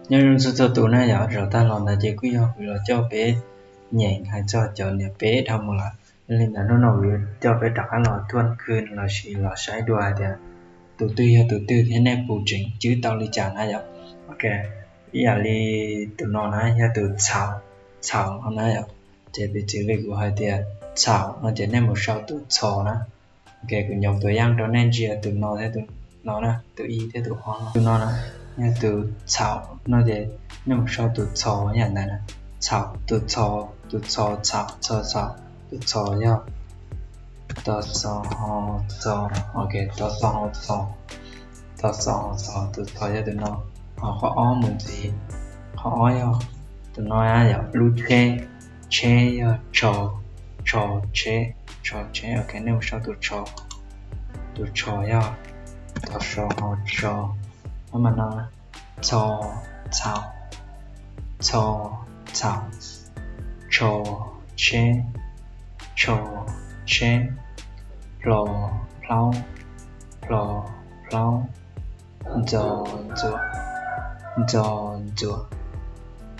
Nyob zoo txhua txhua tus na yom, zaum tag los ntawd ces kuj yog kuv los coj peb nyeem hais txog cov niam peb dhau mus lawm. Yog li ntawd hnub no kuv yuav coj peb rov qab los thuaj khwb lossis los saib dua hais tias tus twg yog tus twg thiab nej puas tseem cwb tau li cas na yom. Ok, ib yam li tus no na yog tus txhaum, txhaum no na yom. Ces piv txwv li kuv hais tias txhaum no ces nej mus sau tus txho na. Ok, kuv nyob tus yaj rau nej ntsia tus no thiab tus no na, tus ib thiab tus ob no. Tus no na yog tus txhaum no ces nej mus sau tus txho yam ntawd na. Txhaum, tus txho, tus txho, txhaum, txho, txhaum, tus txho yog to xo ho txo. Ok, to xo ho txo, to xo ho txo, tus txho yog tus no. Ho qhov ob mus ntxiv, qhov ob yog tus no yom, lub tsheb, tsheb yog tsho, tsho tsheb, tsho tsheb. Ok, nej mus sau tus tsho, tus tsho yog to so ho tso. Tab mas no, txho, txhaum, txho, txhaum, tsho, tsheb, tsho, tsheb, plho, plhaub, plho, plhaub, ntxo, ntxuam, ntxo, ntxuam,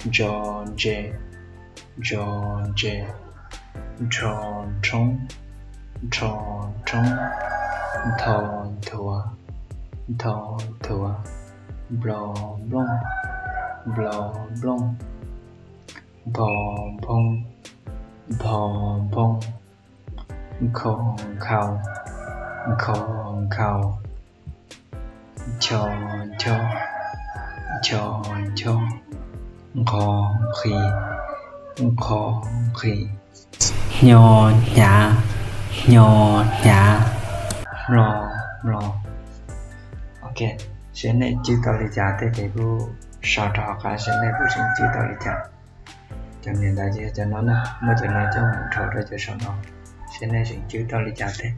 ntso, ntse, ntso, ntse, nrho, nrhoob, nrho, nrhoob, ntho, nthuav, ntho, nthuav, nplo, nplooj, nplo, nplooj, npho, nphoo, npho, nphoo, nkho, nkhaus, nkho, nkhaus, ncho, ncho, ncho, ncho, nqho, nqhis, nqho, nqhis, hnyo, hnyav, hnyo, hnyav, hmlo, hmlo. Ok, seb nej cwb tau li cas tej ces kuj sau rau hauv qab seb nej puas tseem cwb tau li cas. Cov niam ntawd ces yog cov no na, muab cov no coj mus rho rau cov saum no, seb nej tseem cwb tau li cas tej.